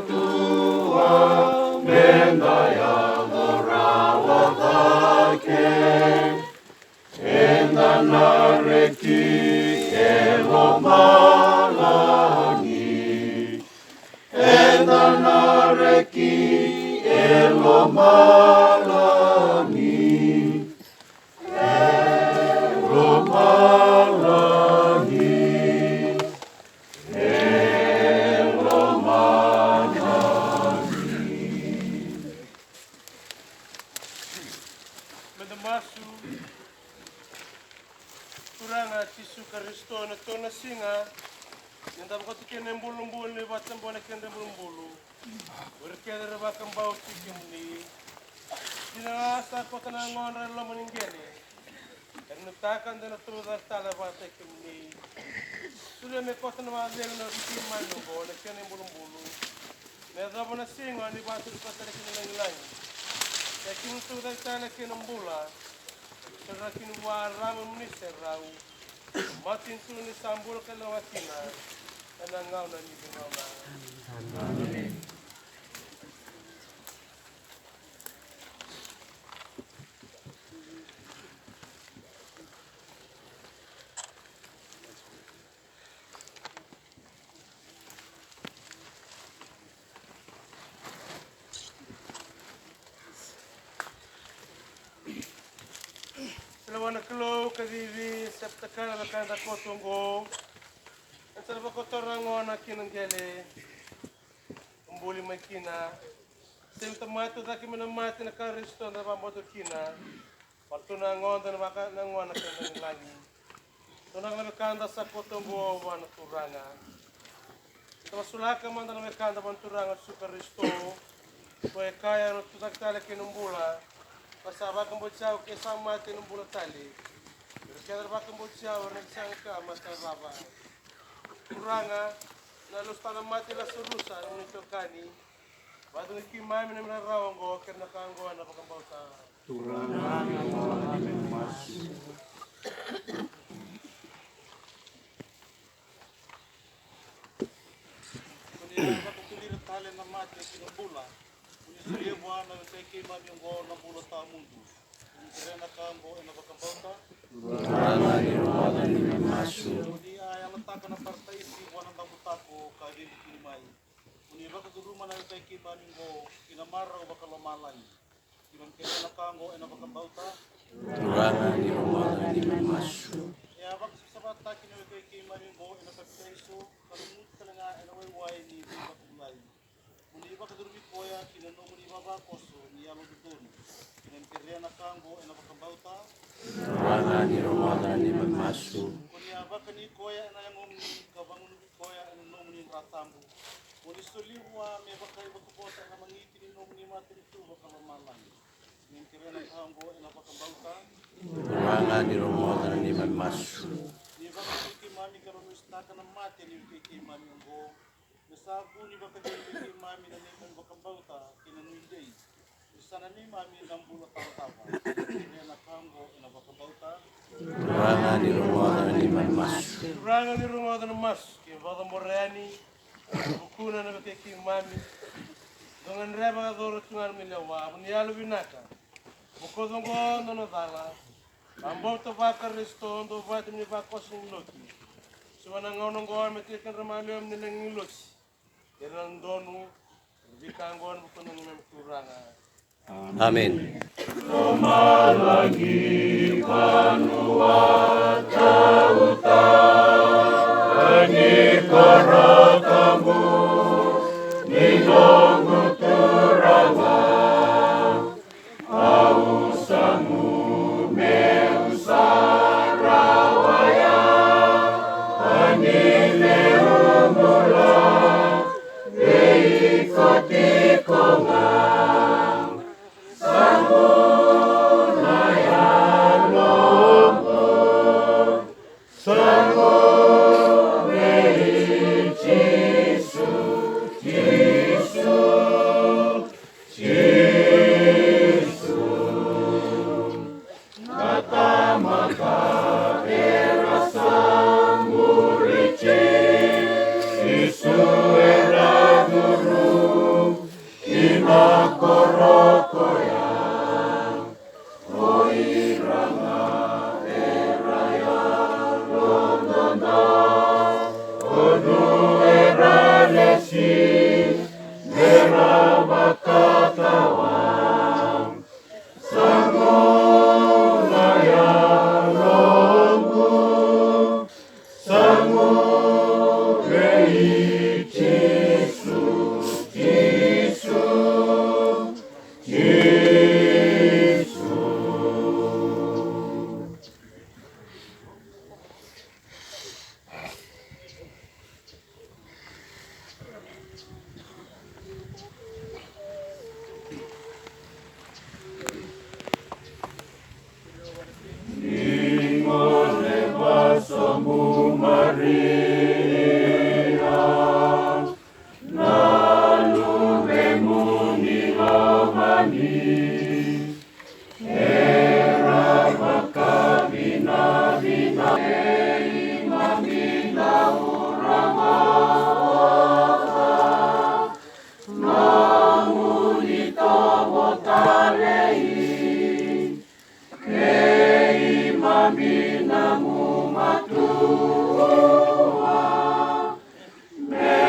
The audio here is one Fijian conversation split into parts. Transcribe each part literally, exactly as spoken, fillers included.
Matua me da yaco rawa cake, eda na reki e lomalagi, eda na reki e lomalagi, e lomalagi, e lomalagi. Me da masu. Turaga Jisu Karisito, na tolu na siga ni da vakoti kina na ibulubulu ni vata bau na kena ibulubulu. O ira kece era vakabauti kemuni, dina ga sa koto na yagodra e loma ni qele, era nuitaka de na tucake tale vata kei kemuni. Solia me koto na vakacegu na vei keimami oqo na kena ibulubulu, me yacova na siga ni vakaturi koto tale kina lagilagi, sa kina tucake tale kina bula. Serau kina vua, rau mo ni serau. Matanitu ni sa bula ka lewa kina ena gauna ni veigauna. Amen. Sa lewa na Kalou ka cici, sa takana na ka eda koto oqo. Eda sa na vakotora gona ki na qele. Buli mai kina. Sega ni tamata cake mai na mate na Karisito da vakabauta kina. Vakatura na yagoda na vaka na yagona kei na lagilagi. Turaga na wekada sa koto oqo vua na Turaga. Da masulaka mada na wekada vua na Turaga Jisu Karisito. Ko e kaya na tucake tale kei na bula. Ka sa vakabauti au ke sa mate na bula tale. Ira kece era vakabauti au era na sega ni ka mate cava. Turaga, na lesu tale na mate i Lasarusa, na nomuni itokani. Vakacegui keimami na neimami rarawa oqo, kei na ka oqo ena vakabauta. Turaga, ni masu. Ko ni a vakaturi ira tale na mate ki na bula. Ko ni solia vua na wekai keimami oqo na bula tawamudu. Ko ni kerea na ka oqo ena vakabauta. Turaga, ni rogoca na neimami masu. Ko ni a yalataka na parataisi vua na dabutako ka veivuke mai. Ko ni vakacuruma na wekai keimami oqo ki na marau vakalomalagi. Keimami kerea na ka oqo ena vakabauta. Turaga, ni rogoca na neimami masu. E a vakasavasavataki na wekai keimami oqo ena papitaiso, ka lumuti tale ga ena waiwai ni veivakabulai. Mo ni vakacurumi koya ki na nomuni vavakoso ni yalododonu. Keimami kerea na ka oqo ena vakabauta. Turaga, ni rogoca na neimami masu. Ko ni a vakani koya ena yagomuni, ka vagunuvi koya ena nomuni dra tabu. Mo ni soli vua me vaka ivakavota ena magiti ni nomuni matanitu vakalomalagi. Keimami kerea na ka oqo ena vakabauta. Turaga, ni rogoca na neimami masu. Ni vakacegu keimami ka vakausitaka na mate ni wekai keimami oqo. Me sa vu ni vakacegu vei keimami na neimami vakabauta kei na nuidei. Ni sa na neimami na bula tawa cava. Kerea na ka oqo ena vakabauta. Turaga, ni rogoca na neimami masu. Turaga, ni rogoca na masu. Keimami vakacabora yani. Vukuna na wekai keimami. Dou gadreva ka coro tu ga na nomuni lewa, mo ni yalovinaka. Bokoca oqo na nona cala. Vakabauta vaKarisito, dou vata mai na vakoso ni lotu. Siwa na gauna oqo me tiko e kedra maliwa mai na lagi ni losi. Kei na donu, veika oqo ena vukuna na neimami Turaga. Amen. Lomalagi, vanua tauta, ni koro tabu ni noqu Turaga. Au sagu meu sa rawaya, ani meu bula vei iko tiko ga. Sagu na yaloqu, sagu vei Jisu, Jisu, Jisu. Keimami na gumatua me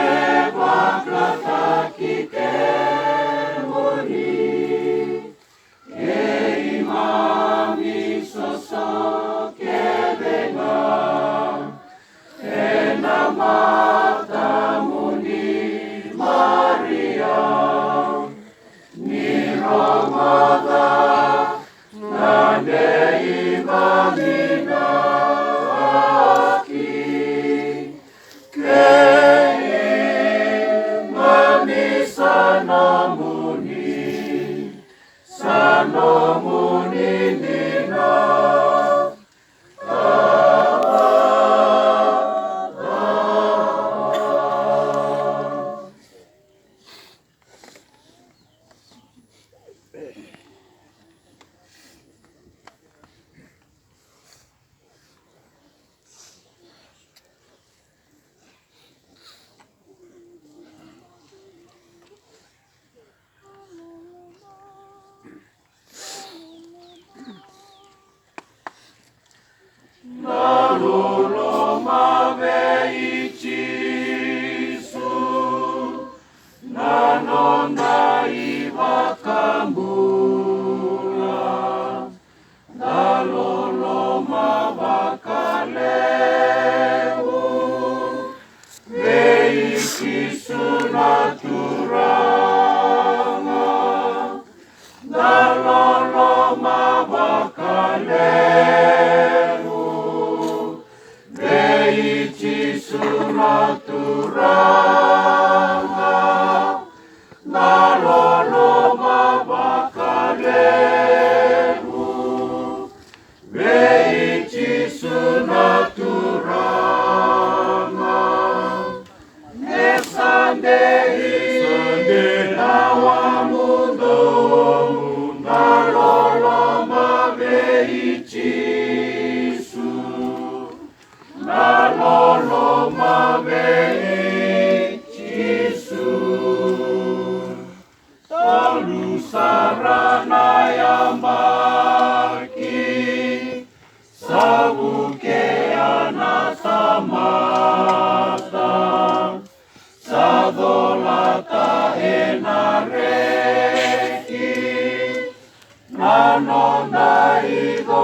vakataki kemuni. Keimami soso kece ga ena matamuni Maria, ni rogoca na neimami inaki. Keimami sa nomuni, sa nomuni dina. Na loloma vei Jisu, na noda iVakabula. Na loloma vakalevu vei Jisu na Turaga. Na loloma vakalevu vei Jisu na Turaga. Na loloma vakalevu vei Jisu na Turaga. Me sa dei, sa dei na wamudou na loloma vei Jisu. Na loloma vei Jisu. Tolu sara na yabaki sa vukea na tamata, sa colata ena reki na noda iVakabula.